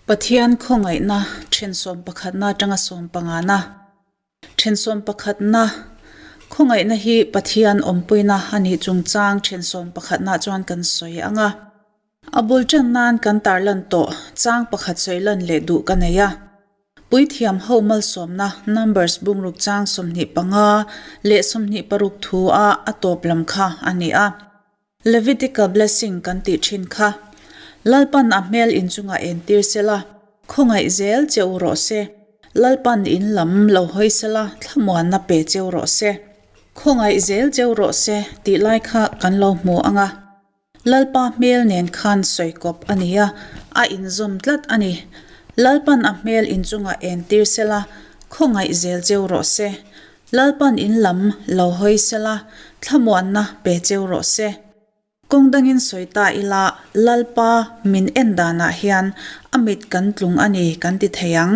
Pathian khawngaihna then sawmpakhatna atanga sawmpangana then sawmpakhatna khawngaihna hi Pathian awmpuina a nih chungchang then sawmpakhatna chuan kan sawi ang a. A bul tan nan kan tarlan tawh chang pakhat sawi lan leh duh ka nei a. Puithiam ho malsawmna Numbers bungruk chang 25 leh 26 thu a a tawp lam kha a ni a. Levitical blessing kan tih thin kha. Lalpan a hmel inchungah entir sela, khawngaih zel che u rawh se. Lalpan in lam lo hawi sela, thlamuanna pe cheu rawh se. Khawngaih zel cheu rawh se tih lai kha kan lo hmu ang a. Lalpa hmel nen khan sawi kawp a ni a, a inzawm tlat a ni. Lalpan a hmel inchungah entir sela, khawngaih zel cheu rawh se. Lalpan in lam lo hawi sela, thlamuanna pe cheu rawh se. Kawng dangin sawi ta ila, Lalpa min en danah hian a mit kan tlung a ni kan ti thei ang.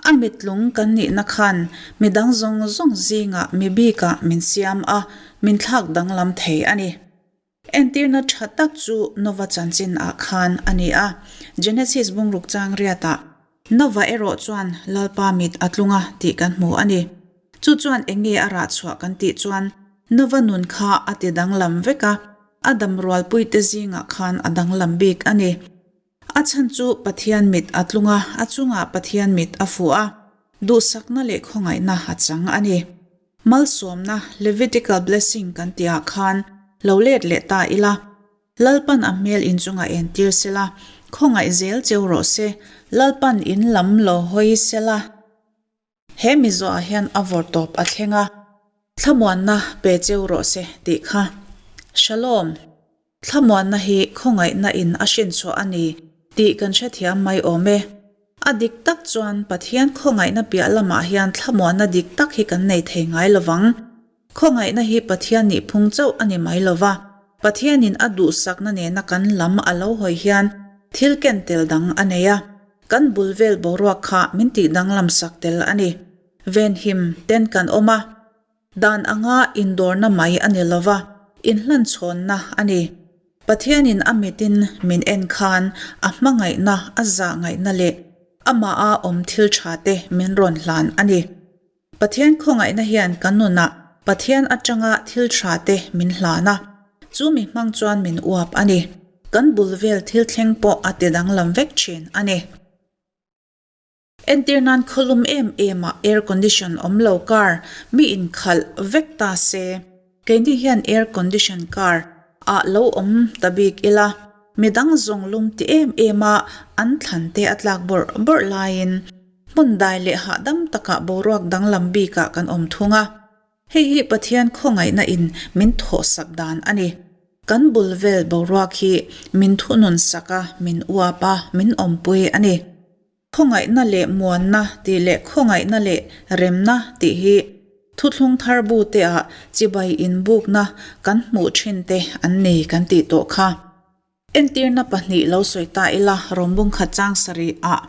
A mittlung kan nihna khan midang zawng zawng zingah mi bikah min siam a, min thlak danglam thei a ni. Entirna tha tak chu Nova chanchin ah khan a ni a, Genesis bungruk chang riatah, Nova erawh chuan Lalpa mit a tlung a tih kan hmu a ni. Chu chuan eng nge a rah chhuah kan tih chuan Nova nun kha a ti danglam vek a, a damrualpuite zingah khan a danglam bik a ni. A chhan chu Pathian mit a tlung a, a chungah Pathian mit a fuh a, duhsakna leh khawngaihna a chang a ni. Malsawmna, Levitical blessing, kan tihah khan lo let leh ta ila, Lalpan a hmel inchungah entir sela, khawngaih zel cheu rawh se, Lalpan in lam lo hawi sela. He mizoah hian a vawr tawp a thleng a, thlamuanna pe cheu rawh se tih kha. Shalom! Thlamuanna hi khawngaihna in a hrinchhuah a ni tih kan hrethiam mai awm e. A dik tak chuan Pathian khawngaihna piah lamah hian thlamuanna dik tak hi kan nei thei ngai lovang. Khawngaihna hi Pathian nih phung chauh a ni mai lova, Pathianin a duhsakna nena kan lam a lo hawi hian thil ken tel dang a nei a, kan bul vel boruak kha min tih danglam sak tel a ni. Venhim ten kan awm a. Dan anga indawrna mai a ni lova, inhlanchhawnna a ni. Pathianin a mitin min en khan a hmangaihna, a zahngaihna leh amaha awm thil tha te min rawn hlan a ni. Pathian khawngaihna hian kan nunah Pathian atanga thil tha te min hlan a, chu mi hmang chuan min uap a ni. Kan bul vel thil thleng pawh a ti danglam vek thin a ni. Entir nan khawlum em em ah air condition awm lo car mi inkhalh vek ta se, keini hian air condition car ah lo awm ta bik ila, midang zawng lum ti em em a an thlan te a tlak bawrh bawrh laiin hmun dai leh hahdam takah boruak danglam bikah kan awm thung a. Hei hi Pathian khawngaihna in min thawhsak dan a ni. Kan bul vel boruak hi min thunun sak a, min uap a, min awmpui a ni. Khawngaihna leh muanna tih leh khawngaihna leh remna tih hi thuthlung thar bu te ah chibai inbukna kan hmuh thin te an ni kan tih tawh kha. Entirna pahnih lo sawi ta ila rawngbung khat chang sarih ah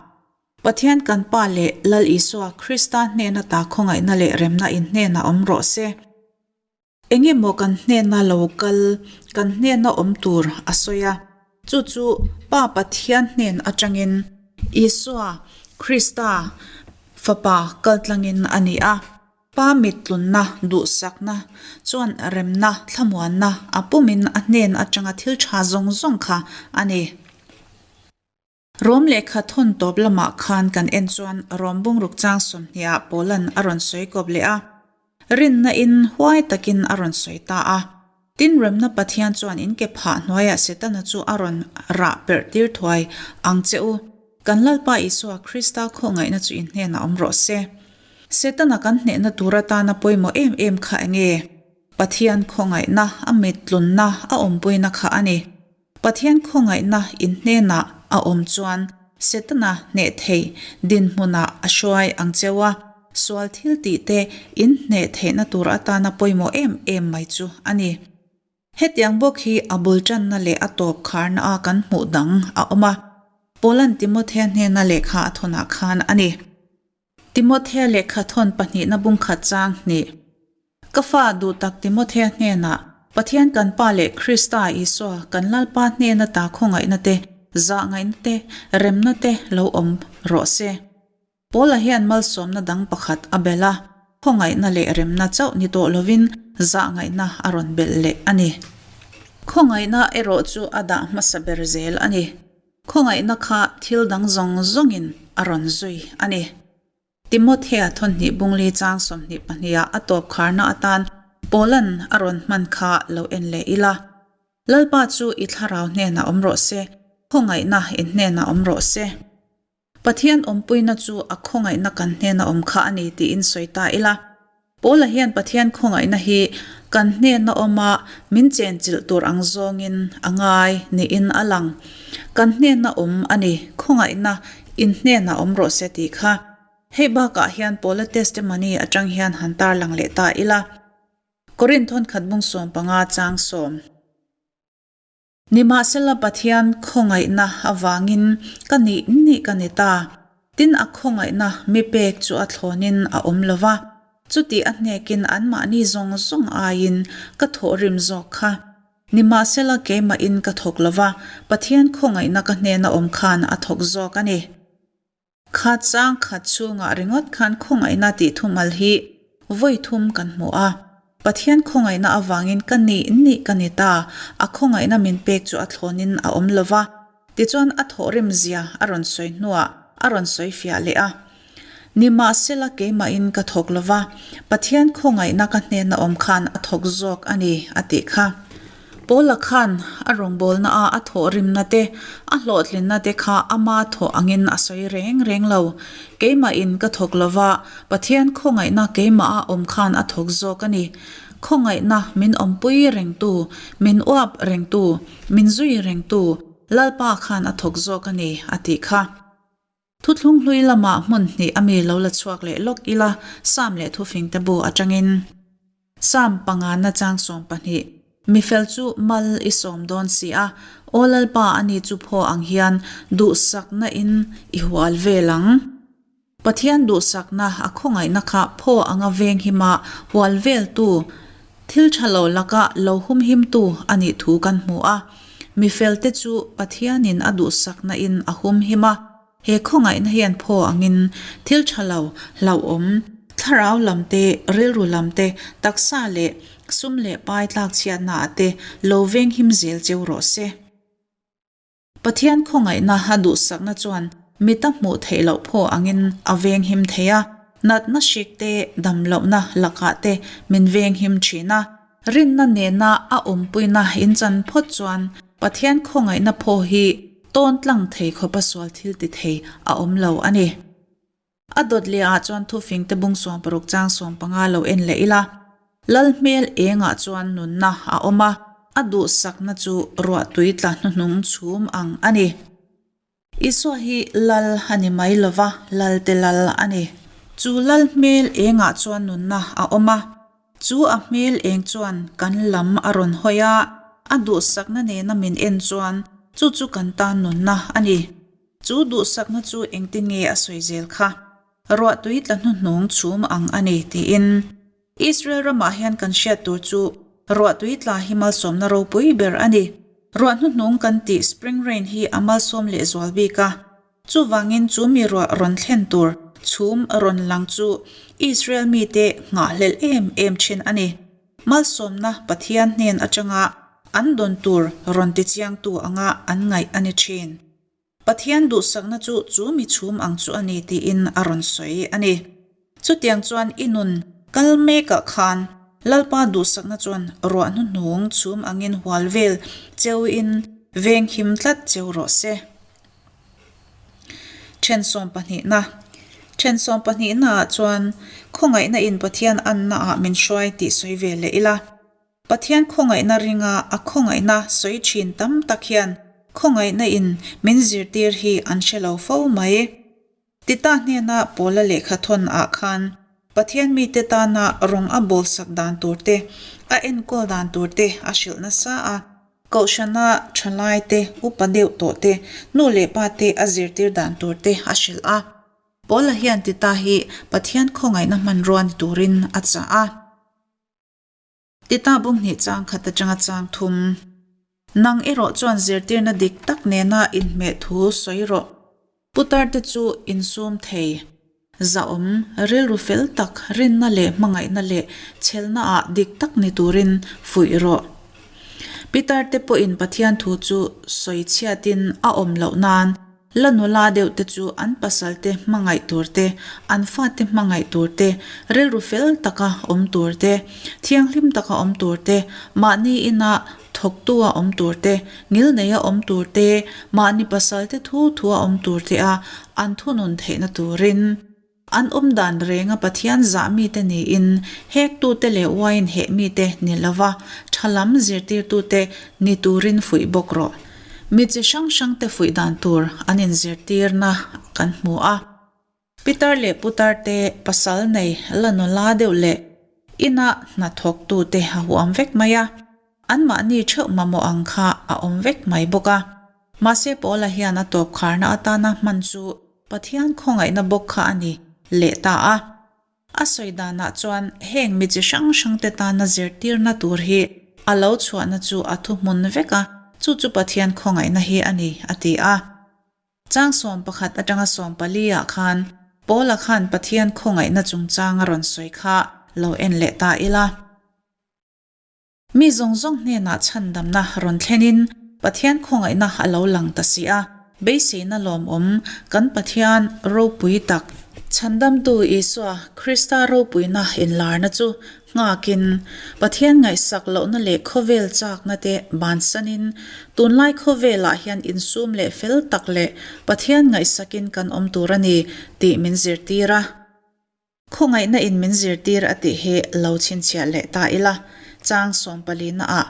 Pathian kan Pa leh Lal Isua Krista hnena ta khawngaihna leh remna in hnenah awm rawh se. Engemaw kan hnena lo kal, kan hnena awm tur a sawi a, chu chu Pa Pathian hnen atangin Isua Krista Fapa kaltlangin a ni a. Pa mittlunna, duhsakna chuan remna, thlamuanna a pumin a hnen atanga thil tha zawng zawng kha a ni. Rom lehkha thawn tawp lamah khan kan en chuan Rom bungruk chang 20 ah Paulan a rawn sawi kawp leh a, rinna in huai takin a rawn sawi ta a. Tin remna Pathian chuan in ke phah hnuaiah Setana chu a rawn rah perh tir thuai ang che u. Kan Lalpa Isua Krista khawngaihna chu in hnenah awm rawh se. Setana kan hnehna tur atana pawimawh em em kha enge? Pathian khawngaihna, a mittlunna, a awmpuina kha a ni. Pathian khawngaihna in hnenah a awm chuan Setana hneh thei dinhmunah a hruai ang cheu a, sual thil tih te in hneh theihna tur atana pawimawh em em mai chu a ni. Hetiang bawk hi a bul tanna leh a tawp kharna a kan hmuh dang a awm a, Paula'n Timothea hnena lehkha a thawnah khan a ni. Timothea lehkha thawn pahnihna bungkhat chang hnih. Ka fa duhtak Timothea hnenah, Pathian kan Pa leh Krista Isua kan Lalpa hnena ta khawngaihna te, Zahngaihna te, remna te lo awm rawh se. Paula hian malsawmna dang pakhat a belh a, khawngaihna leh remna chauh ni tawh lovin zahngaihna a rawn belh leh a ni. Khawngaihna erawh chu a dah hmasa ber zel a ni. Khawngaihna kha thil dang zawng zawngin a rawn zui a ni. Timothea thawnhnih bungli chang 22 ah a tawp kharna atan Paula'n a rawn hman kha lo en leh ila. Lalpa chu i thlarau hnenah awm rawh se, khawngaihna in hnenah awm rawh se. Pathian awmpuina chu a khawngaihna kan hnena awm kha a ni tiin sawi ta ila. Paula hian Pathian khawngaihna hi kan hnena awma min chenchilh tur ang zawngin a ngai niin a lang. Kan hnena awm a ni, khawngaihna in hnenah awm rawh se tih kha. Hei bakah hian Paula testimony atang hian han tarlang leh ta ila. Korinth thawnkhat bung 15 chang sawm. Nimahsela Pathian khawngaihna avangin ka nih nih ka ni ta. Tin a khawngaihna mi pek chu a thlawnin a awm lo va, chutih a hnekin anmahni zawng zawng aiin ka thawhrim zawk kha. Nimahsela keimahin ka thawk lo va, Pathian khawngaihna ka hnena awm khan a thawk zawk a ni. Kha chang khat chhungah ringawt khan khawngaihna tih thumal hi vawi thum kan hmu a. Pathian khawngaihna avangin ka nih nih ka ni ta, a khawngaihna min pek chu a thlawnin a awm lo va. Tichuan a thawhrim zia a rawn sawi hnuah a rawn sawi fiah leh a. Nimahsela keimahin ka thawk lo va, Pathian khawngaihna ka hnena awm khan a thawk zawk a ni a tih kha. Paula khan a rawngbawlna a a thawhrimna te, a hlawhtlinna te kha ama thawh angin a sawi reng reng lo. Keimahin ka thawk lo va, Pathian khawngaihna keimah a awm khan a thawk zawk a ni. Khawngaihna min awmpui rengtu, min uap rengtu, min zui rengtu Lalpa khan a thawk zawk a ni, a tih kha. Thuthlung hlui lamah hmun hnih a mi lo la chhuak leh lawk ila, Sam leh Thufingte bu atangin. Sam pangana chang 12, Mifel chu mal i sawm dawn si a, Aw Lalpa ani chu phaw ang hian duhsakna in i hual vel ang. Pathian duhsakna a khawngaihna kha phaw anga veng hima hual veltu, thil tha lo laka lo humhimtu a nih thu kan hmu a. Mifelte chu Pathianin a duhsakna in a humhim a. He khawngaihna hian phaw angin thil tha lo, hlauhawm, thlarau lam te, rilru lam te, taksa leh sum leh pai tlakchhiatna ah te lo venghim zel cheu rawh se. Pathian khawngaihna a duhsakna chuan mita hmuh theih loh phaw angin a venghim thei a, natna hrik te, damlohna lakah te min venghim thin a. Rinna nena a awmpuina inchan phawt chuan Pathian khawngaihna phaw hi tawn tlang thei khawpa sual thil ti thei a awm lo a ni. A dawt leh ah chuan thufing te bung 60 chang 15 lo en leh ila, Lal hmel engah chuan nunna a awm a, a duhsakna chu ruahtui tla hnuhnung chhum ang a ni. Isua hi Lal a ni mai lova, Lal te Lal a ni. Chu Lal hmel engah chuan nunna a awm a, chu a hmel eng chuan kan lam a rawn hawi a, a duhsakna nena min en chuan chu chu kan tan nunna a ni. Chu duhsakna chu engtin nge a sawi zel kha? Ruahtui tla hnuhnung chhum ang a ni, tiin. Israel ramah hian kan hriat tur chu ruahtui tla hi malsawmna ropui ber a ni. Ruah hnuhnung kan tih spring rain hi a malsawm lehzual bik a. Chuvangin chu mi ruah rawn thlen tur chhum rawn lang chu Israel mite nghahhlelh em em thin a ni. Malsawmna Pathian hnen atanga an dawn tur rawn tichiangtu anga an ngaih a ni thin. Pathian duhsakna chu chu mi chhum ang chu a ni tiin a rawn sawi a ni. Chutiang chuan i nun kal mekah khan Lalpa duhsakna chuan ruah hnuhnung chhum angin hual vel cheuin venghim tlat cheu rawh se. Then sawmpahnihna Then sawmpahnihnaah chuan khawngaihna in Pathian annaah min hruai tih sawi ve leh ila. Pathian khawngaihna ringa a khawngaihna sawi thin tam tak hian khawngaihna in min zirtir hi an hre lo fo mai. Tita hnena Paula lehkha thawn ah khan Pathian mite tana rawng a bawlsak dan tur te, a enkawl dan tur te a hrilh nasa a. Kohhrana thalai te, upa deuh tawh te, nu leh pa te a zirtir dan tur te a hrilh a. Paula hian Tita hi Pathian khawngaihna hmanrua ni turin a chah a. Tita bung hnih chang khat atanga chang thum. Nang erawh chuan zirtirna dik tak nena inhmeh thu sawi rawh. Putarte chu insum thei. Zahawm, rilru fel tak, rinna leh hmangaihna leh chhelnaah dik tak ni turin fuih rawh. Pitarte pawhin Pathian thu chu sawi chhiatin a awm loh nan La nula deuh te chu an pasalte hmangaih tur te, an fate hmangaih tur te, rilru fel taka awm tur te, thianghlim taka awm tur te, mahni ina thawktua awm tur te, ngilneia awm tur te, mahni pasalte thu thua awm tur te a an thunun theihna turin. An awm dan renga Pathian zah mite niin hektute leh uaiin heh mite ni lova tha lam zirtirtute ni turin fuih bawk rawh. Mi chi hrang hrangte fuih dan tur an inzirtirna kan hmu a. Pitar leh putar te pasal nei la nula deuh leh ina hnathawktute a huam vek mai a. Anmahni theuh mamawh ang kha a awm vek mai bawk a. Mahse Paula hian a tawp kharna atana hman chu Pathian khawngaihna bawk kha a ni leh ta a. A sawi danah chuan heng mi chi hrang hrangte tana zirtirna tur hi a lo chhuahna chu a thuhmun vek a, chu chu Pathian khawngaihna hi a ni, a ti a. Chang 11 atanga 14 ah khan Paula khan Pathian khawngaihna chungchang a rawn sawi kha lo en leh ta ila. Mi zawng zawng hnenah chhandamna rawn thlenin Pathian khawngaihna a lo lang ta si a, beiseina lawmawm kan Pathian ropui tak, Chhandamtu Isua Krista ropuina inlarna chu nghakin Pathian ngaihsak lohna leh khawvel chakna te bansanin tunlai khawvelah hian insum leh fel tak leh Pathian ngaihsakin kan awm tur a ni tih min zirtir a. Khawngaihna in min zirtir a tih hi lo chhinchhiah leh ta ila, chang sawmpalina ah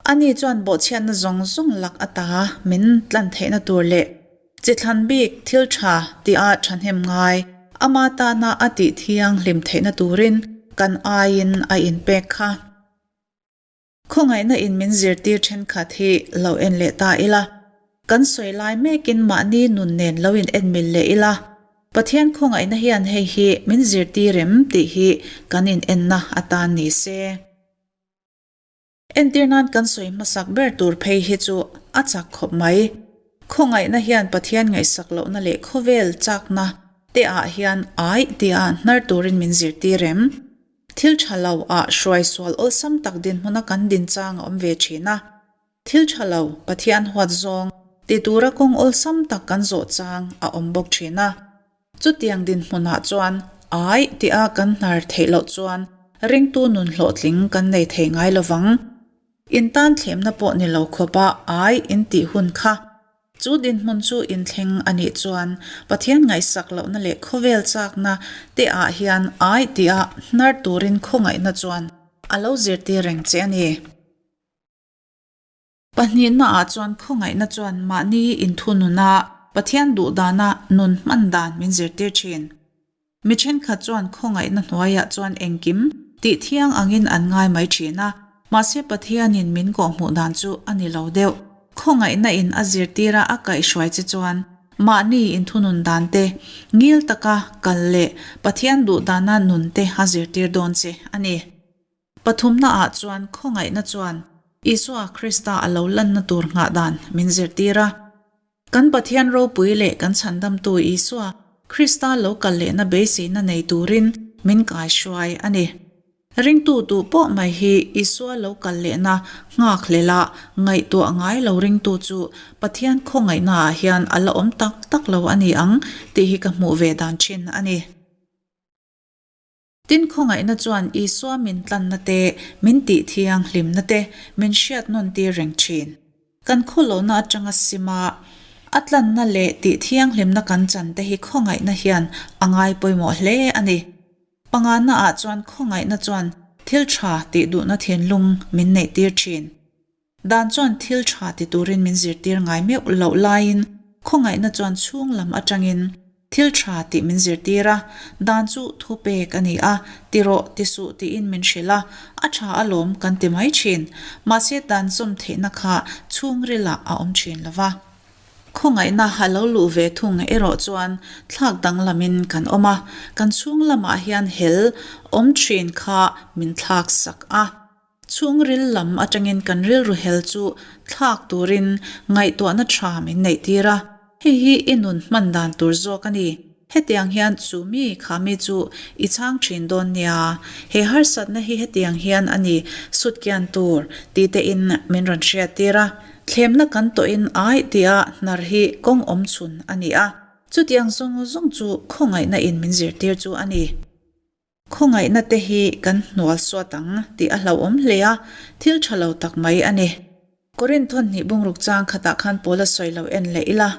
ani chuan bawhchhiatna zawng zawng lak ata min tlan theihna tur leh chi thlan bik thil tha tia thahnem ngai ama tana a tih thianghlim theihna turin kan aiin a inpek kha. Khawngaihna in min zirtir thenkhat hi lo en leh ta ila, kan sawi lai mekin mahni nun nen lo in en mil leh ila, Pathian khawngaihna hian hei hi min zirtir em tih hi kan in enna atan ni se. Entir nan kan sawi hmasak ber tur phei hi chu a chak khawp mai. Khawngaihna hian Pathian ngaihsak lohna leh khawvel chakna te ah hian aih tia hnar turin min zirtir em? Thil tha lo ah hruai sual awlsam tak dinhmuna kan din chang a awm ve thin a. Thil tha lo, Pathian huat zawng, ti tura kawng awlsam tak kan zawh chang a awm bawk thin a. Chutiang dinhmunah chuan aih tia kan hnar theih loh chuan ringtu nun hlawhtling kan nei thei ngai lovang. In tan thlemna pawh ni lo khawpa aih in tih hun kha Chu dinhmun chu inthleng a nih chuan Pathian ngaihsak lohna leh khawvel chakna te ah hian ai tia hnar turin khawngaihna chuan a lo zirtir reng che a ni. Pahnihna ah chuan khawngaihna chuan mahni inthununa Pathian duhdana nun hman dan min zirtir thin. Mi thenkhat chuan khawngaihna hnuaiah chuan engkim tih thiang angin an ngai mai thin a, mahse Pathianin min kawhhmuh dan chu a ni lo deuh. Khawngaihna in a zirtira a kaihhruai che chuan mahni inthunun dan te, ngil taka kal leh Pathian duhdana nun te a zirtir dawn che a ni. Pathumna ah chuan khawngaihna chuan Isua Krista a lo lanna tur nghah dan min zirtir a. Kan Pathian ropui leh kan chhandamtu Isua Krista lo kal lehna beiseina nei turin min kaihruai a ni. Ringtu duh pawh mai hi Isua lo kal lehna nghakhlel a ngaihtuah ngai lo ringtu chu Pathian khawngaihnaah hian a la awm tak tak lo a ni ang tih hi ka hmuh ve dan thin a ni. Tin, khawngaihna chuan Isua min tlanna te, min tih thianghlimna te min hriat nawn tir reng thin. Kan khawlohna atanga sima a tlanna leh tih thianghlimna kan chan te hi khawngaihna hian a ngai pawimawh hle a ni. Pangana ah chuan khawngaihna chuan thil tha tih duhna thinlung min neih tir thin. Dan chuan thil tha ti turin min zirtir ngai meuh loh laiin khawngaihna chuan chhung lam atangin thil tha tih min zirtir a, dan chu thu pek a ni a, ti rawh, ti suh tiin min hrilh a, a tha alawm kan ti mai thin. Mahse dan zawm theihna kha chhungrilah a awm thin lo va. Khawngaihna a lo luh ve thung erawh chuan thlak danglamin kan awm a, kan chhung lamah hian hel awm thin kha min thlak sak a. Chhungril lam atangin kan rilru hel chu thlak turin ngaihtuahna tha min neih tir a, hei hi i nun hman dan tur zawk a ni. Hetiang hian chu mi kha mi chu i chhang thin dawn nia, he harsatna hi hetiang hian a ni sutkian tur tih te in min rawn hriat tir a. Thlemna kan tawhin ai tia hnar hi kawng awm chhun a ni a, chutiang zawng zawng chu khawngaihna in min zirtir chu a ni. Khawngaihna te hi kan hnual suat ang tih a hlauhawm hle a, thil tha lo tak mai a ni. Korinth thawhnih bungruk chang khatah khan Paula sawi lo en leh ila,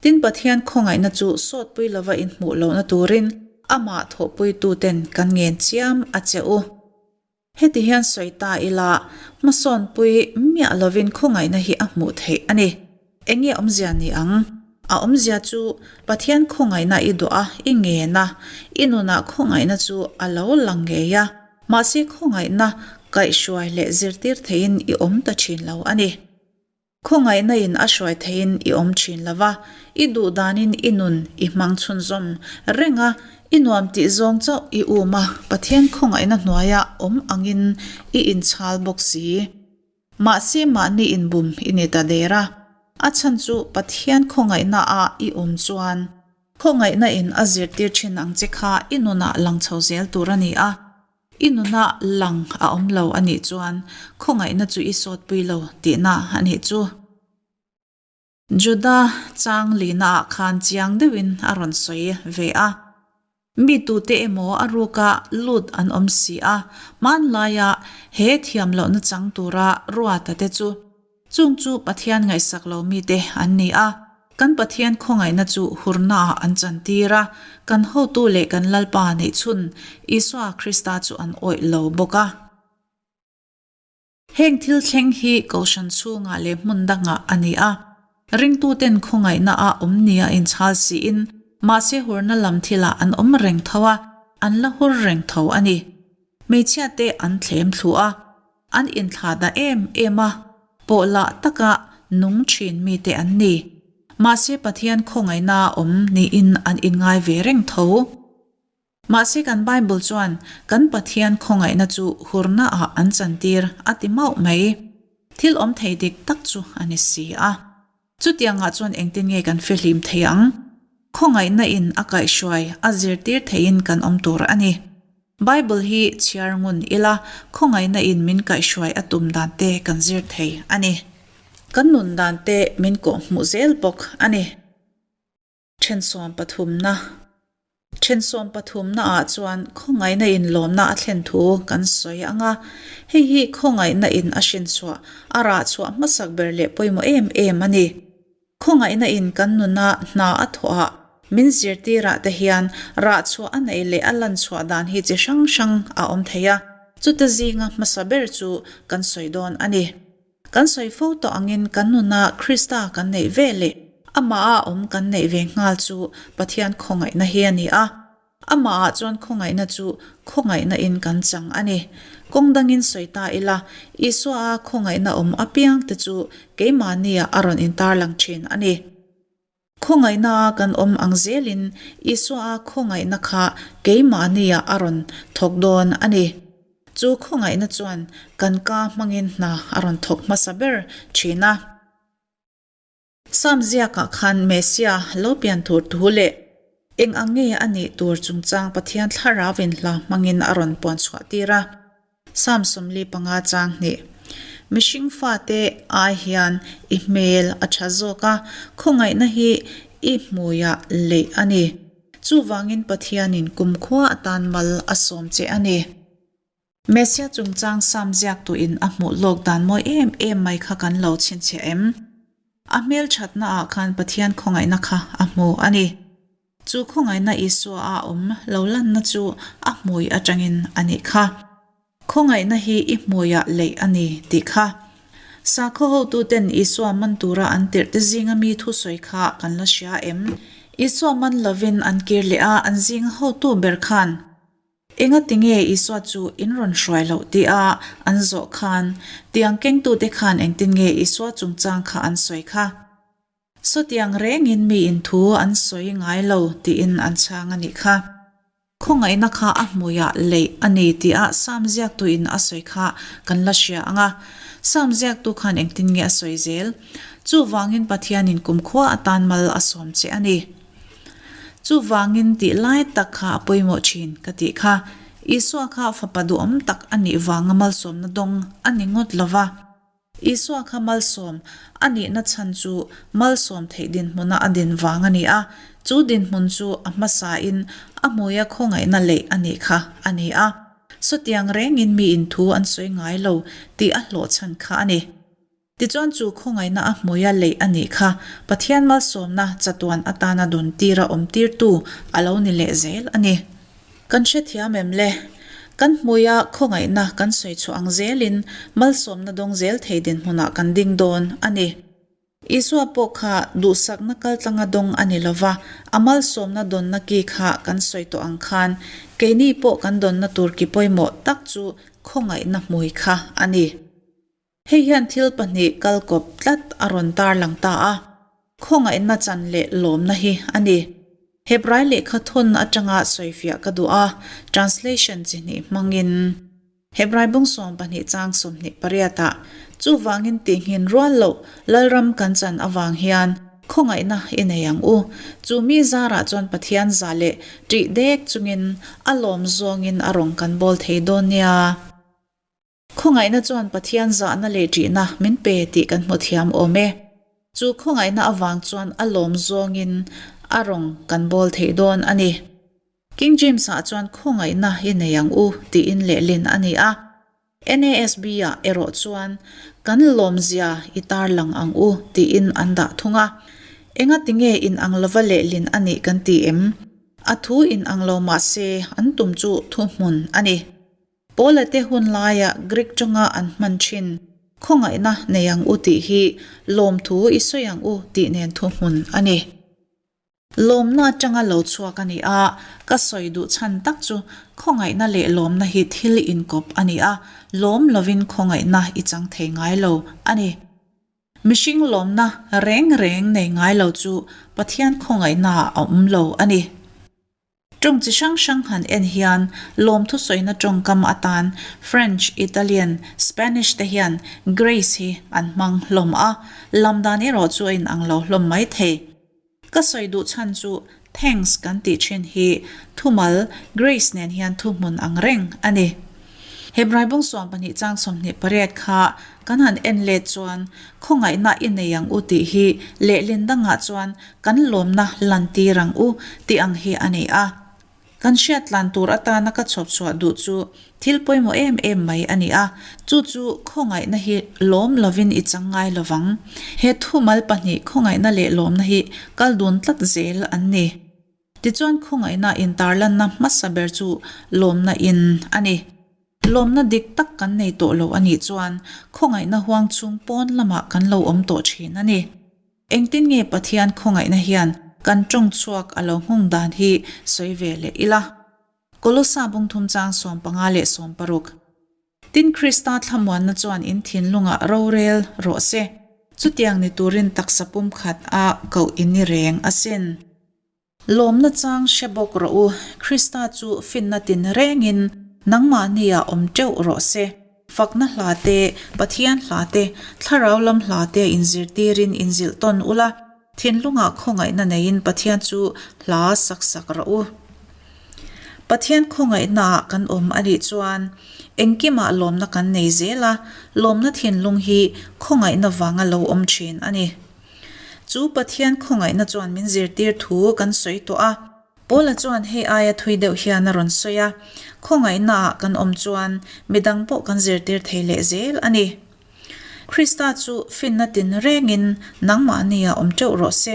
Tin Pathian khawngaihna chu sawtpui lova inhmuh lohna turin amah thawhpuituten kan ngen chiam a che u. Heti hian sawi ta ila, hmasawnpui miah lovin khawngaihna hi a hmuh theih a ni. Enge awmzia ni ang? A awmzia chu Pathian khawngaihna i duh a, i ngen a, i nunah khawngaihna chu a lo lang ngei a, mahse khawngaihna kaihhruai leh zirtir theihin i awm ta thin lo a ni. Khawngaihna in a hruai theihin i awm thin lo va, i duh danin i nun i hmang chhunzawm reng a, i nuam tih zawng chauh i um a, Pathian khawngaihna hnuaia awm angin i inchhal bawk si. Mahse mahni inbum i ni ta der a, a chhan chu Pathian khawngaihna ah i awm chuan khawngaihna in a zirtir thin ang che kha i nunah lang chho zel tur a ni a. I nunah lang a awm lo a nih chuan khawngaihna chu i sawtpui lo tihna a nih chu. Juda chang lihna ah khan chiang deuhin a rawn sawi ve a. Mi tute emaw a ruka lut an awm si a, hmanlaia he thiam lohna chang tura ruata te chu Chung chu Pathian ngaihsak lo mite an ni a, kan Pathian khawngaihna chu hurnaah an chantir a, kan hotu leh kan Lalpa neihchhun Isua Krista chu an awih lo bawk a. Heng thil thleng hi Kohhran chhungah leh hmun dangah a ni a, ringtuten khawngaihna a awm nia inchhal siin mahse hurna lam thilah an awm reng tho a, an la hur reng tho a ni. Hmeichhiate an thlem thlu a. An inthlah dah em em a, pawhlah taka nung thin mite an ni. Mahse Pathian khawngaihna awm niin an inngai ve reng tho. Mahse kan Bible chuan kan Pathian khawngaihna chu hurnaah an chantir a ti mauh mai. Thil awm thei dik tak chu a ni si a. Chutiangah chuan engtin nge kan fihlim thei ang? Khawngaihna in a kaihhruai, a zirtir theihin kan awm tur a ni. Bible hi chhiar ngun ila, khawngaihna in min kaihhruai a tum dan te kan zir thei a ni. Kan nun dan te min kawhhmuh zel bawk a ni. Thensawm pathumna Thensawm pathumna ah chuan khawngaihna in lawmna a thlen thu kan sawi ang a, hei hi khawngaihna in a hrinchhuah, a rah chhuah hmasak ber leh pawimawh em em a ni. Khawngaihna in kan nuna hna a thawh ah min zirtir ah te hian rah chhuah a neih leh a lan chhuah dan hi chi hrang hrang a awm thei a, chuta zinga hmasa ber chu kan sawi dawn a ni. Kan sawi fo tawh angin kan nuna Krista kan neih ve leh Amaha awm kan neih ve nghal chu Pathian khawngaihna hi a ni a. Amahah chuan khawngaihna chu khawngaihna in kan chang a ni. Kawng dangin sawi ta ila, Isua-a khawngaihna awm apiangte chu keimahniah a rawn intarlang thin a ni. Khawngaihna kan awm ang zelin Isua khawngaihna kha keimahniah a rawn thawk dawn a ni. Chu khawngaihna chuan kan ka hmangin hna a rawn thawk hmasa ber thin a. Psalm ziakah khan Messiah lo pian tur thu leh eng ang nge a nih tur chungchang Pathian thlarau in hla hmangin a rawn puan chhuah tir a. Psalm 45 chang hnih. Mihring fate ai hian i hmel a tha zawk a, khawngaihna hi i hmuiah leih a ni. Chuvangin Pathianin kumkhua atan mal a sawm che a ni. Messiah chungchang Psalm ziaktuin a hmuh lawk dan mawi em em mai kha kan lo chhinchhiah em? A hmel thatnaah khan Pathian khawngaihna kha a hmu a ni. Chu khawngaihna Isua a awm lo lanna chu a hmui atangin a nih kha. Khawngaihna hi i hmuiah leih a ni tih kha. Sakhaw hotuten Isua man tura an tirhte zinga mi thusawi kha kan la hria em? Isua man lovin an kir leh a, an zinga hotu ber khan, Engati nge Isua chu in rawn hruai loh tia an zawh khan, tiang kengtute khan engtin nge Isua chungchang kha an sawi kha? Sawtiang rengin mi in thu an sawi ngai lo tiin an chhang a nih kha. Khawngaihna kha a hmuiah leih a ni tia Sam ziaktuin a sawi kha kan la hria ang a. Sam ziaktu khan engtin nge a sawi zel? Chuvangin Pathianin kumkhua atan mal a sawm che a ni. Chuvangin tih lai tak kha a pawimawh thin ka tih kha. Isua kha fapa duhawm tak a nih vanga malsawmna dawng a ni ngawt lova. Isua kha malsawm a nihna chhan chu malsawm theih dinhmuna a din vang a ni a, chu dinhmun chu a hmasain a hmuia khawngaihna leih a nih kha a ni a. Sawtiang rengin miin thu an sawi ngai lo tih a hlawh chhan kha a ni. Tichuan chu khawngaihna a hmuia leih a nih kha Pathian malsawmna chatuan atana dawn tira awm tirtu a lo ni leh zel a ni. Kan hrethiam em le? Kan hmuia khawngaihna kan sawi chhuah ang zelin malsawmna dawng zel thei dinhmunah kan ding dawn a ni. Isua pawh kha duhsakna kaltlanga dawng a ni lova, a malsawmna dawnna ki kha kan sawi tawh ang khan keini pawh kan dawnna tur ki pawimawh tak chu khawngaihna hmui kha a ni. Hei hian thil pahnih kal kawp tlat a rawn tarlang ta a, khawngaihna chan leh lawmna hi a ni. Hebrai lehkha thawn atanga sawifiah ka duh a, translation chi hnih hmangin. Hebrai bung 12 chang 28 ah, Chuvangin tihngin rual loh Lalram kan chan avang hian khawngaihna i nei ang u. Chu mi zarah chuan Pathian za leh ṭih dek chungin a lawm zawngin a rawn kan bawl thei dawn nia. Khawngaihna chuan Pathian zahna leh ṭihna min pe tih kan hmu thiam awm e. Chu khawngaihna avang chuan a lawm zawngin a rawng kan bawl theih dawn a ni. King James-ah chuan khawngaihna i nei ang u tiin lehlin a ni a. NASB-ah erawh chuan kan lawmzia i tarlang ang u tiin an dah thung a. Engati nge inang lova lehlin a nih kan ti em? A thu inang lo mah se an tum chu thuhmun a ni. Paula te hun laia Greek tawnga an hman thin, Khawngaihna nei ang u tih hi lawmthu i sawi ang u tih nen thuhmun a ni. Lawmna atanga lo chhuak a ni a, ka sawi duh chhan tak chu khawngaihna leh lawmna hi thil inkawp a ni a, lawm lovin khawngaihna i chang thei ngai lo a ni. Mihring lawmna reng reng nei ngai lo chu Pathian khawngaihnaah a awm lo a ni. Tawng chi hrang hrang han en hian lawmthu sawina tawngkam atan French, Italian, Spanish te hian grace hi an hmang hlawm a, lam dan erawh chu a inang lo hlawm mai thei. Ka sawi duh chhan chu thanks kan tih thin hi thumal grace nen hian thuhmun ang reng a ni. Hebrai bung 12 chang 28 kha kan han en let chuan khawngaihna i nei ang u tih hi lehlin dangah chuan Kan lawmna lantir ang u tih ang hi a ni a. Kan hriat tlan tur atana ka chhawp chhuah duh chu thil pawimawh em em mai a ni a, chu chu khawngaihna hi lawm lovin i chang ngai lovang. He thumal pahnih khawngaihna leh lawmna hi kal dun tlat zel an ni. Tichuan khawngaihna intarlanna hmasa ber chu lawmna in a ni. Lawmna dik tak kan nei tawh lo a nih chuan khawngaihna huang chhung pawn lamah kan lo awm tawh thin a ni. Engtin nge Pathian khawngaihna hian kan tawng chhuak a lo nghawng dan hi sawi ve leh ila? Kolosa bungthum chang 15 leh 16. Tin Krista thlamuanna chuan in thinlungah rorel rawh se. Chutiang ni turin taksa pumkhat a koh in ni reng asin. Lawmna chang hre bawk rawh u, Krista chu finna tin rengin nangmahniah awm teuh rawh se. Fakna hla te, Pathian hla te, thlarau lam hla te inzirtirin inzilh tawn ula, thinlungah khawngaihna neiin Pathian chu hla sak sak rawh u. Pathian khawngaihnaah kan awm a nih chuan engkimah lawmna kan nei zel a, lawmna thinlung hi khawngaihna vanga lo awm thin a ni. Chu Pathian khawngaihna chuan min zirtir thu kan sawi tawh a. Paula chuan hei aia thui deuh hian a rawn sawi a, Khawngaihnaah kan awm chuan midang pawh kan zirtir thei leh zel a ni. Krista chu finna tin rengin nangmahnia awm teuh rawh se.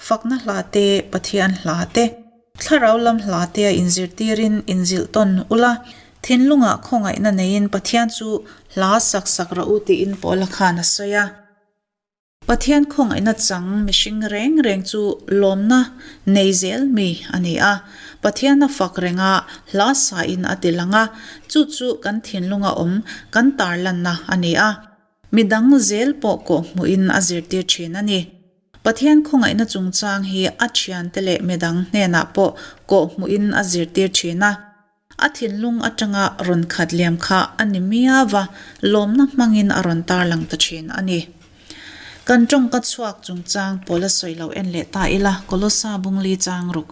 Fakna hla te, Pathian hla te, Thlarau lam hla te a inzirtirin inzilh tawn ula, thinlungah khawngaihna neiin Pathian chu hla sak sak rawh u tiin Paula khan a sawi a. Pathian khawngaihna chang mihring reng reng chu lawmna nei zel mi a ni a. Pathian a fak reng a, hla sain a ti lang a, chu chu kan thinlunga awm kan tarlanna a ni a. Midang zel pawh kawhhmuhin a zirtir thin a ni. Pathian khawngaihna chungchang hi a thiante leh midang hnenah pawh kawhhmuhin a zirtir thin a. A thinlung atanga rawn khat liam kha a ni miau a, lawmna hmangin a rawn tarlang ta thin a ni. Kan tawngka chhuak chungchang pawl a sawi lo en leh ta ila, Kolosa bungli chang ruk.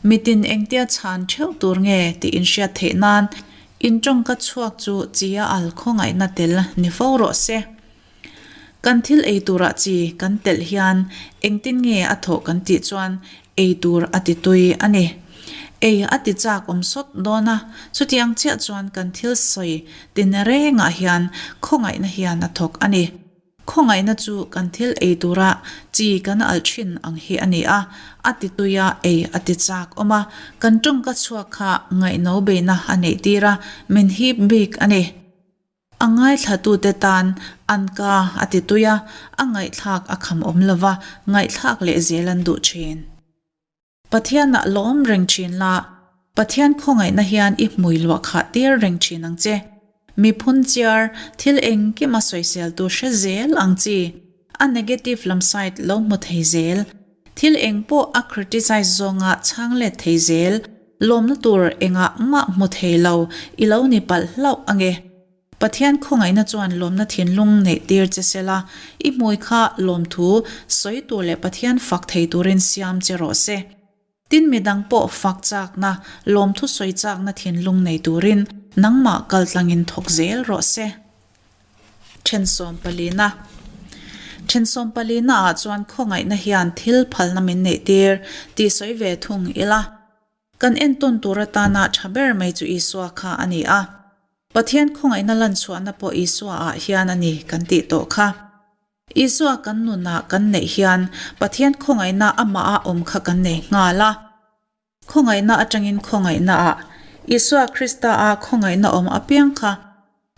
Mitin engtia chhan theuh tur nge tih inhriat theih nan in tawngka chhuak chu chi a al khawngaihna tel ni fo rawh se. Kan thil ei turah chi kan telh hian engtin nge a thawh kan tih chuan ei tur a ti tui a ni. Ei a ti chak awm sawt dawn a, chutiang chiah chuan kan thil sawi tin rengah hian khawngaihna hian a thawk a ni. Khawngaihna chu kan thil ei tura chi kan alh thin ang hi a ni a, a ti tui a, ei a ti chak awm a, kan tawngka chhuak kha ngaihno beihna a neih tir a, min hip bik a ni. A ngaithlatute tan an ka a ti tui a, a ngaihthlak a kham awm lo va, ngaihthlak leh zel an duh thin. Pathianah lawm reng thin la, Pathian khawngaihna hian i hmui luah khah tir reng thin ang che. Mi phunchiar, thil engkim a sawiseltu hre zel ang chi. A negative lam side lo hmu thei zel. Thil eng pawh a criticize zawnga chhang let thei zel. Lawmna tur engah mah hmu thei lo i lo ni palh hlauh ange. Pathian khawngaihna chuan lawmna thinlung neih tir che se la, i hmui kha lawmthu sawi tur leh Pathian fak thei turin siam che rawh se. Tin midang pawh fak chakna, lawmthu sawi chakna thinlung nei turin nangmah kaltlangin thawk zel rawh se. Then sawmpalina Then sawmpalina ah chuan khawngaihna hian thil phalna min neih tir tih sawi ve thung ila. Kan entawn tur atana tha ber mai chu Isua kha a ni a. Pathian khawngaihna lanchhuahna pawh Isua ah hian a ni kan tih tawh kha. Isua kan nunah kan neih hian Pathian khawngaihna amah a awm kha kan nei nghal a. Khawngaihna atangin khawngaihna ah Isua Krista a khawngaihna awm apiang kha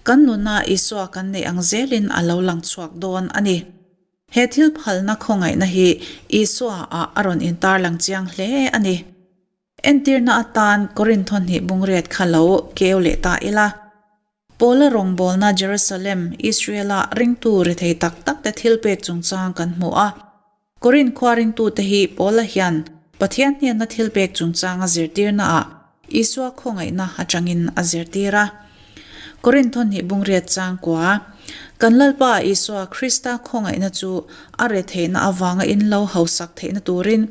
kan nuna Isua kan neih ang zelin a lo lang chhuak dawn a ni. He thil phalna khawngaihna hi Isua ah a rawn intarlang chiang hle a ni. Entirna atan Korintho hnih bungriat kha lo keu leh ta ila. Paula rawngbawlna Jerusalem, Israel-a ringtu rethei tak takte thilpek chungchang kan hmu a. Korinth khua ringtute hi Paula hian Pathian hnenna thilpek chungchang a zirtirnaah Isua khawngaihna atangin a zirtir a. Korinth thawhnih bungriat changkua, Kan Lalpa Isua Krista khawngaihna chu a retheihna avanga in lo hausak theihna turin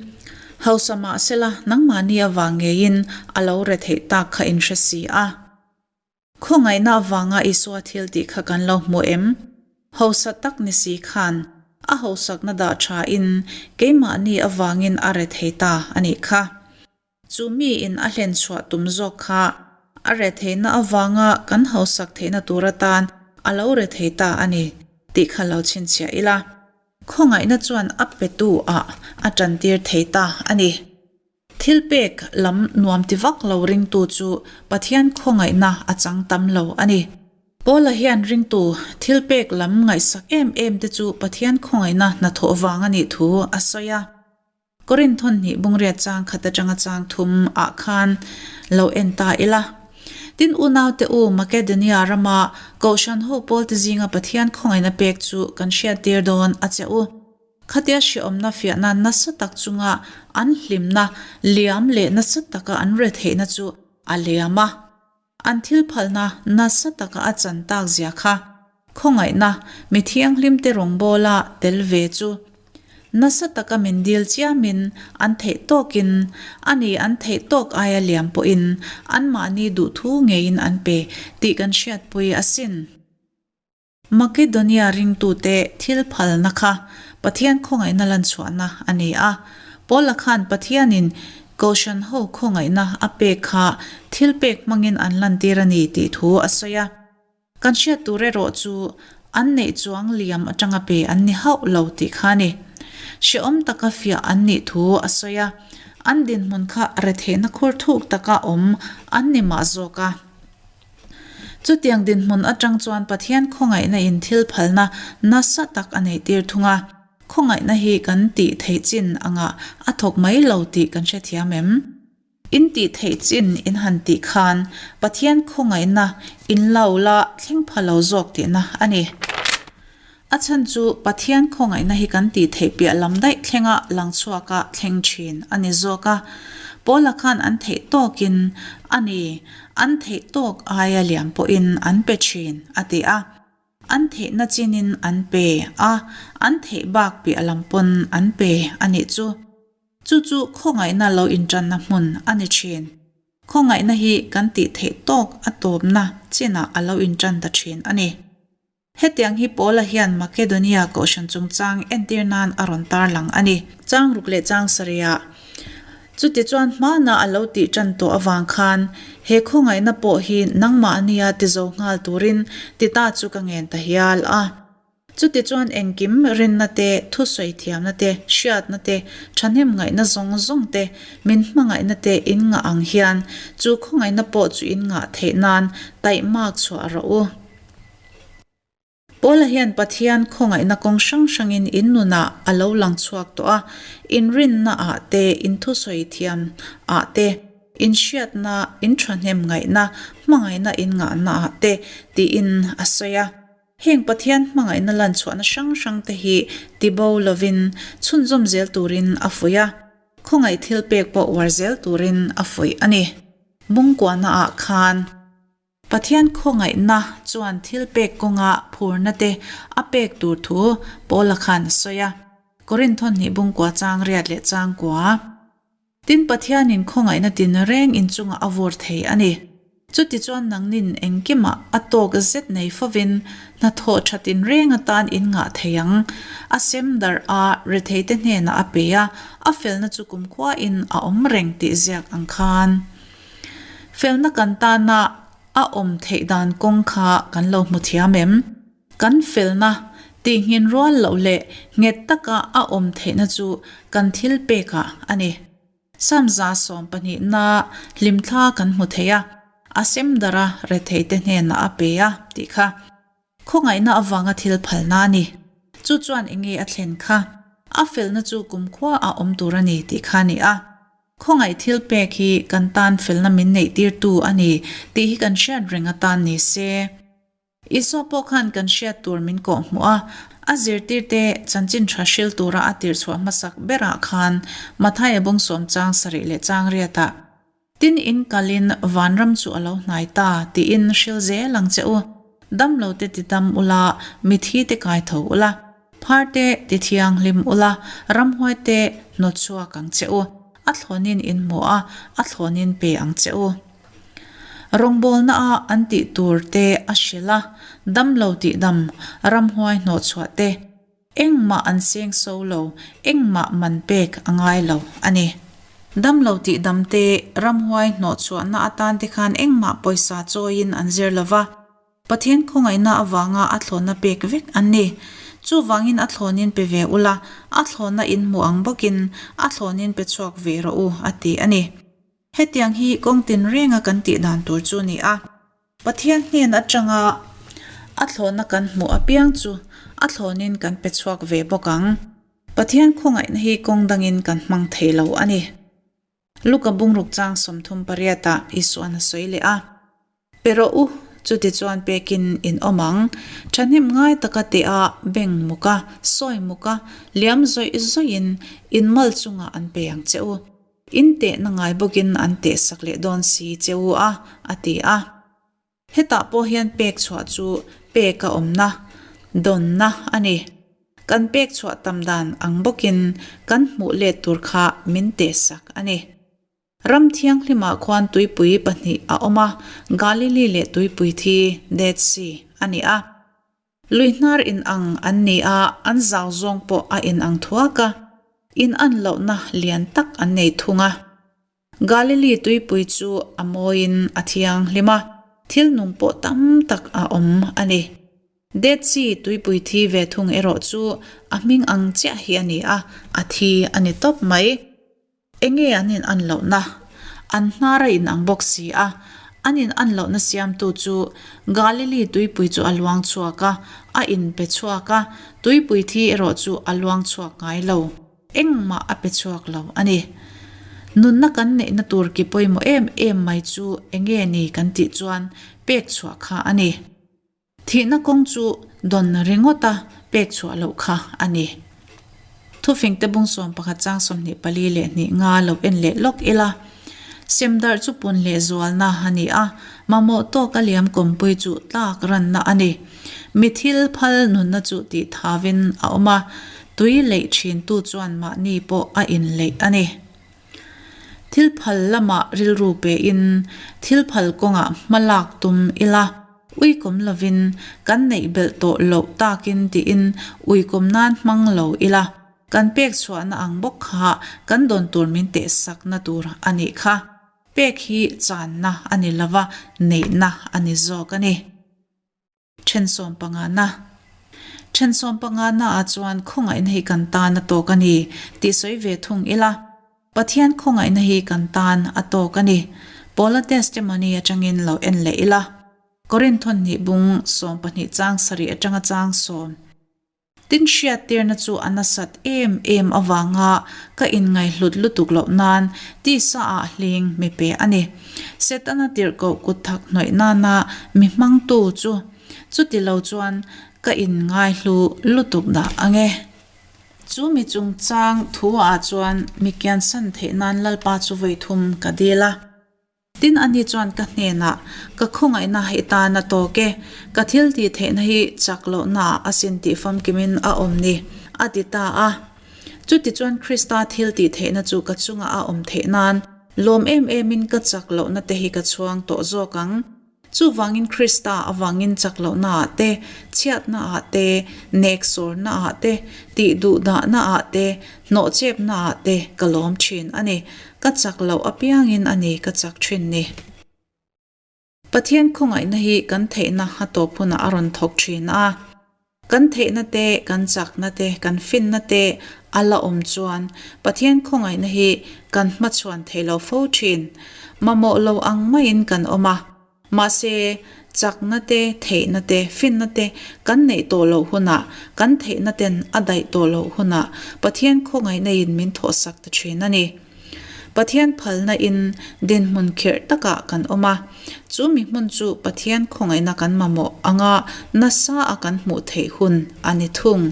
hausa mahsela nangmahni avang ngeiin a lo retheih tak kha in hre si a. Khawngaihna avanga Isua thil tih kha kan lo hmu em? Hausa tak ni si khan a hausakna dah tha in keimahni avangin a rethei ta a nih kha. Chu miin a hlen chhuah tum zawk kha a retheihna avanga kan hausak theihna tur atan a lo rethei ta a ni tih kha lo chhinchhiah ila. Khawngaihna chuan a petu ah a tantir thei ta a ni. Thilpek lam nuam ti vak lo ringtu chu Pathian khawngaihna a chang tam lo a ni. Paula hian ringtu thilpek lam ngaihsak em em te chu Pathian khawngaihna hnathawh vang a nih thu a sawi a. Korinth hnih bungriat chang khat atanga chang thum ah khan lo en ta ila. Tin unaute u Makedonia rama Kohhran ho pawlte zinga Pathian khawngaihna pek chu kan hriattir dawn a che u. Khatia hreawmna fiahna nasa tak chunga an hlimna liam leh nasa taka an retheihna chu a liam a. An thil phalna nasa taka a chan tak zia kha khawngaihna mi thianghlimte rawngbawla tel ve chu nasa taka min dil chiamin an theih tawkin a ni an theih tawk aia liam pawhin anmahni duhthu ngeiin an pe tih kan hriatpui asin. Makedonia ringtute thil phalna kha Pathian khawngaihna lanchhuahna a ni a. Paula khan Pathianin Kohhran ho khawngaihna a pek kha thil pek hmangin an lantir a ni tih thu a sawi a. Kan hriat tur erawh chu an neih chuang liam atanga pe an ni hauh lo tih kha a ni. Hrehawm taka fiah an nih thu a sawi a. An dinhmun kha retheihna khur thuk taka awm an ni mah zawk a. Chutiang dinhmun atang chuan Pathian khawngaihna in thil phalna nasa tak a neihtir thung a. Khawngaihna hi kan tih theih chin angah a thawk mai lo tih kan hrethiam em? In tih theih chin in han tih khan Pathian khawngaihna in lo la thleng pha lo zawk tihna a ni. A chhan chu Pathian khawngaihna hi kan tih theih piah lam daih thlenga lang chhuaka thleng thin a ni zawk a. Paula khan an theih tawkin a ni, an theih tawk aia liam pawhin an pe thin, a ti a. An theihna chinin an pe a, an theih bak piah lam pawn an pe a nih chu. Chu chu khawngaihna lo intanna hmun a ni thin. Khawngaihna hi kan tih theih tawk a tawpna chinah a lo intan ta thin a ni. Hetiang hi Paula hian Makedonia kohhran chungchang entir nan a rawn tarlang a ni. Chang ruk leh chang sarihah chutichuan hmana a lo tih tan tawh avang khan he khawngaihna pawh hi nangmah ania ti zo nghal turin Tita chu ka ngen ta hial a. Chutichuan engkim rinna te, thusawi thiamna te, hriatna te, thahnem ngaihna zawng zawng te, min hmangaihna te in ngah ang hian chu khawngaihna pawh chu in ngah theih nan taihmak chhuah rawh u. Paula hian Pathian khawngaihna kawng hrang hrangin in nunah a lo lang chhuak tawh a, inrinna ah te, inthusawi thiam ah te, inhriatna, inthahnem ngaihna, hmangaihna inngahna ah te tiin a sawi a. Heng Pathian hmangaihna lan chhuahna hrang hrang te hi tibo lovin chhunzawm zel turin a fuih a, khawngaih thil pek pawh uar zel turin a fuih a ni. Bungkuahna ah khan. Pathian khawngaihna chuan thil pek kawnga phurna te a pek tur thu Paula khan a sawi a, Korinth hnih bungkua chang riat leh chang kua. Tin, Pathianin khawngaihna tin reng inchungah a vur thei a ni. Chutichuan nangnin engkimah a tawk zet nei fovin hnathawh tha tin reng atan in ngah thei ang. A sem darh a, retheite hnenah a pe a, a felna chu kumkhuain a awm reng tih ziak ang khan. Felna kan tana a awm theih dan kawng kha kan lo hmu thiam em? Kan felna tihngin rual loh leh nghet taka a awm theihna chu kan thil pekah a ni. Samza sawmpahnihna hlimthla kan hmu thei a, a sem darh a, retheite hnenah a pe a tih kha. Khawngaihna avanga thil phalna a ni. Chu chuan enge a thlen kha? A felna chu kumkhua a awm tur a ni tih kha a ni a. Khawngaih thil pek hi kan tan felna min neihtirtu a ni tih hi kan hriat reng atan ni se. Isua pawh khan kan hriat tur min kawh hmuh a, a zirtirte chanchin tha hril tura a tirhchhuah hmasak berah khan Mathaia bawngsawm chang sarih leh chang riatah, Tin in kalin vanram chu a lo hnai ta tiin hril zel ang che u. Damlo te ti dam ula, mithi te kai tho ula, phar te ti thianghlim ula, ramhuai te hnawt chhuak ang che u. A thlawnin in hmu a, a thlawnin pe ang che u. Rawngbawlna a an tih tur te a hrilh a, damlo tih dam, ramhuai hnawh chhuah te, Engmah an seng so lo, engmah man pek a ngai lo a ni. Damlo tih dam te, ramhuai hnawhchhuahna atan te khan engmah pawisa chawiin an zir lo va, Pathian khawngaihna avanga a thlawhna pek vek an ni. Chuvangin a thlawnin pe ve ula, a thlawhna in hmu ang bawkin a thlawnin pe chhuak ve rawh u, a ti a ni. Hetiang hi kawng tinrenga kan tih dan tur chu ni a. Pathian hnen atanga a thlawhna kan hmuh apiang chu a thlawnin kan pe chhuak ve bawk ang. Pathian khawngaihna hi kawng dangin kan hmang thei lo a ni. Luka bungruk chang 38 ah Isuan a sawi leh a. Pe rawh u, chutichuan pekin in awm ang. Thahnem ngai taka teh a, beng muk a, sawi muk a, liam zawih zawihin in mal chungah an pe ang che u. In tehna ngai bawkin an tehsak leh dawn si che u a, a ti a. Hetah pawh hian pek chhuah chu pek a awmna, dawnna a ni. Kan pek chhuah tam dan ang bawkin kan hmuh let tur kha min tehsak a ni. Ram thianghlimah khuan tuipui pahnih a awm a, Galili leh tuipui thi, Dead Sea, a ni a. Lui hnar in ang an ni a, an zau zawng pawh a in ang thuak a, in an lohna lian tak an nei thung a. Galili tuipui chu a mawiin a thianghlim a, thil nung pawh tam tak a awm a ni. Dead Sea tuipui thi ve thung erawh chu a hming ang chiah hi a ni a, a thi a ni tawp mai. Enge an in an lohna? An hnar a in ang bawk si a. An in an lohna siamtu chu Galili tuipui chu a luang chhuak a, a in pe chhuak a, tuipui thi erawh chu a luang chhuak ngai lo. Engmah a pe chhuak lo a ni. Nunna kan neihna tur ki pawimawh em em mai chu enge ni kan tih chuan pek chhuah kha a ni. Thihna kawng chu dawn ringawta pek chhuah loh kha a ni. Thufingte bung 11 chang 24 leh hnih nga lo en leh lawk ila. Semdarh chu pun leh zualna a ni a, mamawh tawk a liam kawmpui chu tlak ranna a ni. Mi thil phal nunna chu tih thavin a awm a, tui leih thintu chuan mahni pawh a inleih a ni. Thil phal lamah rilru pein thil phal kawngah hma lak tum ila. Uikawm lovin kan neih belh tawh loh takin tiin uikawm nan hmang lo ila, kan pek chhuahna ang bawk kha kan dawn tur min tehsakna tur a nih kha. Pek hi channa a ni lova, neihna a ni zawk a ni. Then sawmpangana Then sawmpangana ah chuan khawngaihna hi kan tan a tawk a ni tih sawi ve thung ila. Pathian khawngaihna hi kan tan a tawk a ni. Paula testimony atangin lo en leh ila. Korinthon hnih bung 12 chang sarih atanga chang sawm. Tin hriattirna chu a nasat em em avanga ka inngaihhlut lutuk loh nan tisa ah hling mi pe a ni. Setana tirhkoh kut thak hnawih nana mi hmangtu chu chuti lo chuan ka inngaihlu lutuk dah ang e. Chu mi chungchang thu ah chuan mi kiansan theih nan Lalpa chu vawi thum ka dil a. Tin ani chuan ka hnenah, Ka khawngaihna i tan a tawk e, ka thil tih theihna hi chak lohnaah a sin tih famkimin a awm ni, a ti ta a. Chutichuan Krista thil tih theihna chu ka chungah a awm theih nan lawm em emin ka chak lohna te hi ka chhuang tawh zawk ang. Chuvangin Krista avangin chak lohnaah te, chhiatnaah te, neksawrnaah te, tihduhdahnaah te, hnawhchepnaah te ka lawm thin a ni. Ka chak loh apiangin a ni ka chak thin ni. Pathian khawngaihna hi kan theihna a tawp hunah a rawn thawk thin a. Kan theihna te, kan chakna te, kan finna te a la awm chuan Pathian khawngaihna hi kan hmachhuan thei lo fo thin. Mamawh lo ang maiin kan awm a. Mahse, chakna te, theihna te, finna te kan neih tawh loh hunah, kan theihna ten a daih tawh loh hunah Pathian khawngaihna in min thawhsak ta thin a ni. Pathian phalna in dinhmun khirh takah kan awm a, chu mi hmun chu Pathian khawngaihna kan mamawh anga nasa a kan hmuh theih hun a ni thung.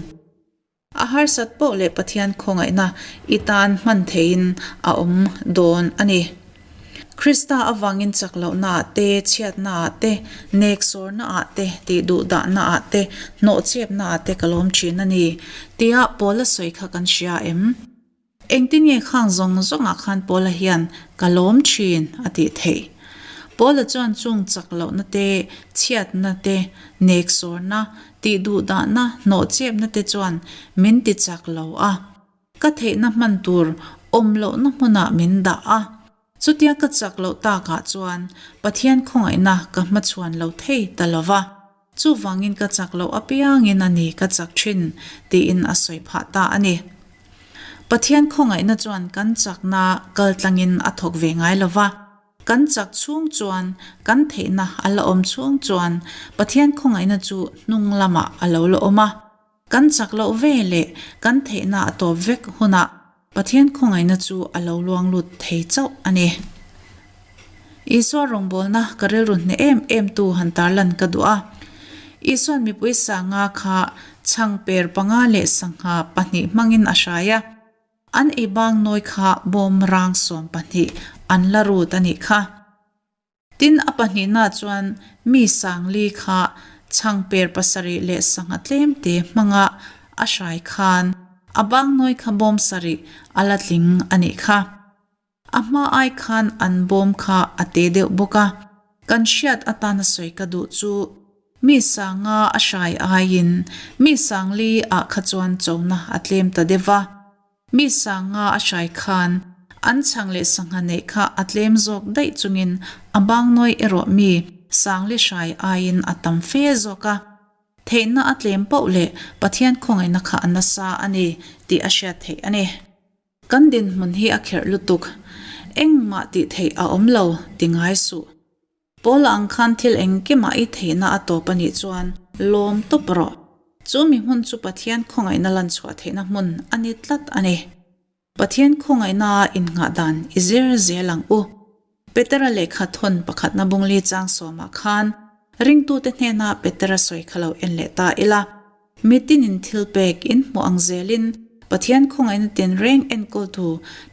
A harsat poh leh Pathian khawngaihna i tan hman theihin a awm dawn a ni. Krista avangin chak lohna ah te, chhiatna ah te, neksawrna ah te, tihduhdahna ah te, hnawhchepna ah te ka lawm thin a ni, tia Paula sawi kha kan hria em? Engtin nge khang zawng zawngah khan Paula hian ka lawm thin a tih theih? Paula chuan chung chak lohna te, chhiatna te, neksawrna, tihduhdahna, hnawhchepna te chuan min ti chak lo a. Ka theihna hman tur awm lohna hmunah min dah a. Chutia ka chak loh takah chuan Pathian khawngaihna ka hmachhuan lo thei ta lo va. Chuvangin ka chak loh apiangin a ni ka chak thin tiin a sawi phah ta a ni. Pathian khawngaihna chuan kan chakna kaltlangin a thawk ve ngai lo va. Kan chak chhung chuan, kan theihna a la awm chhung chuan Pathian khawngaihna chu hnung lamah a lo la awm a. Kan chak loh ve leh kan theihna a tawp vek hunah Pathian khawngaihna chu a lo luang lut thei chauh a ni. Isua rawngbawlna ka rilru hneh em em tu han tarlan ka duh a. Isua'n mipui sanga kha chhang per panga leh sangha pahnih hmangin a hrai a. An ei bang nawi kha bawm rang 12 an la rut a nih kha. Tin, a pahnihna chuan mi sangli kha chhangper pasarih leh sangha tlemte hmanga a hrai khan a bangnawi kha bawm sarih a la tling a nih kha. A hma ai khan an bawm kha a te deuh bawk a, kan hriat atana sawi ka duh chu mi sanga a hrai aiin mi sangli ah kha chuan chona a tlem ta deuh va. Mi sanga a hrai khan an chhang leh sangha neih kha a tlem zawk daih chungin a bangnawi erawh mi sangli hrai aiin a tam fe zawk a. Theihna a tlem poh leh Pathian khawngaihna kha a nasa a ni tih a hriat theih a ni. Kan dinhmun hi a kherh lutuk. Engmah tih theih a awm lo ti ngai suh. Paul ang khan thil engkimah i theihna a tawp a nih chuan lawm tawp rawh. Chu mi hmun chu Pathian khawngaihna lan chhuah theihna hmun a ni tlat a ni. Pathian khawngaihnaa innghah dan i zir zel ang u. Petera lehkha thawn pakhatna bungli chang sawmah khan. Ringtute hnena Petera sawi kha lo en leh ta ila. Mitinin thil pek in hmuh ang zelin Pathian khawngaihna tinreng enkawltu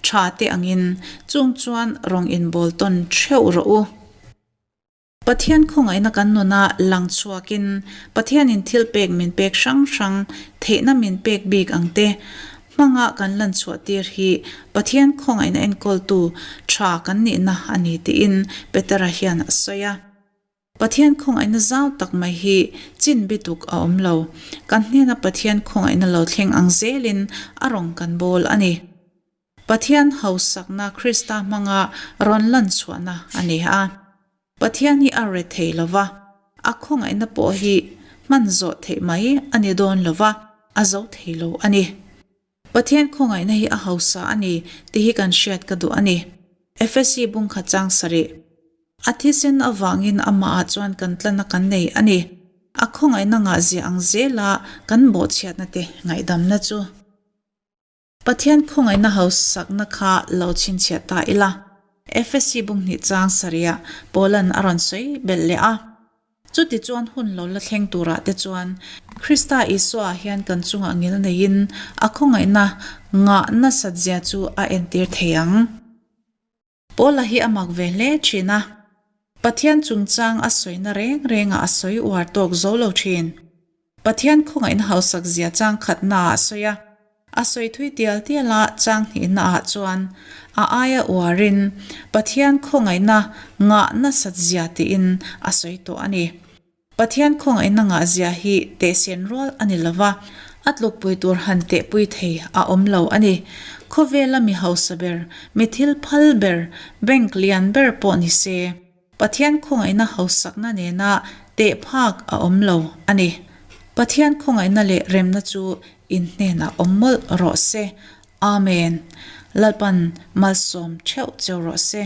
tha te angin chung chuan rawng inbawl tawn theuh rawh u. Pathian khawngaihna kan nuna lang chhuakin Pathianin thil pek min pek hrang hrang theihna min pek bik ang te hmanga kan lan chhuah tir hi Pathian khawngaihna enkawltu tha kan nihna a ni tiin Petera hian a sawi a. Pathian khawngaihna zau tak mai hi chin bituk a awm lo. Kan hnena Pathian khawngaihna lo thleng ang zelin a rawn kan bawl a ni. Pathian hausakna Krista hmanga rawn lan chhuahna a ni a. Pathian hi a re thei lo va, a khawngaihna pawh hi hman zawh theih mai a ni dawn lo va, a zo thei lo a ni. Pathian khawngaihna hi a hausa a ni tih hi kan hriat ka duh a ni. Efesi bungkhat chang sarih. A thisen avangin amahah chuan kan tlana kan nei a ni. A khawngaihna ngahzia ang zela kan bawhchhiatna te ngaihdamna chu. Pathian khawngaihna hausakna kha lo chhinchhiah ta ila, Efesi bunghnih chang sarihah Paulan a rawn sawi belh leh a. Chuti chuan hun lo la thleng turah te chuan Krista Isua ah hian kan chungah ngil neiin a khawngaihna ngah nasat zia chu a entir thei ang. Paula hi a mak ve hle thin a, Pathian chungchang a sawina reng rengah a sawi uar tawk zo lo thin. Pathian khawngaihna hausak zia chang khatnaah a sawi a, a sawi thui tial tial a chang hnihnaah chuan a aia uarin Pathian khawngaihna ngah nasat zia tiin a sawi tawh a ni. Pathian khawngaihna ngahzia hi tehsen rual a ni lova, a tlukpui tur han tehpui thei a awm lo a ni. Khawvela mi hausa ber, mi thil phal ber, bank lian ber pawh ni se, Pathian khawngaihna hausakna nena teh phak a awm lo a ni. Pathian khawngaihna leh remna chu in hnenah awm mawlh rawh se. Amen. Lalpan malsawm theuh cheu rawh se.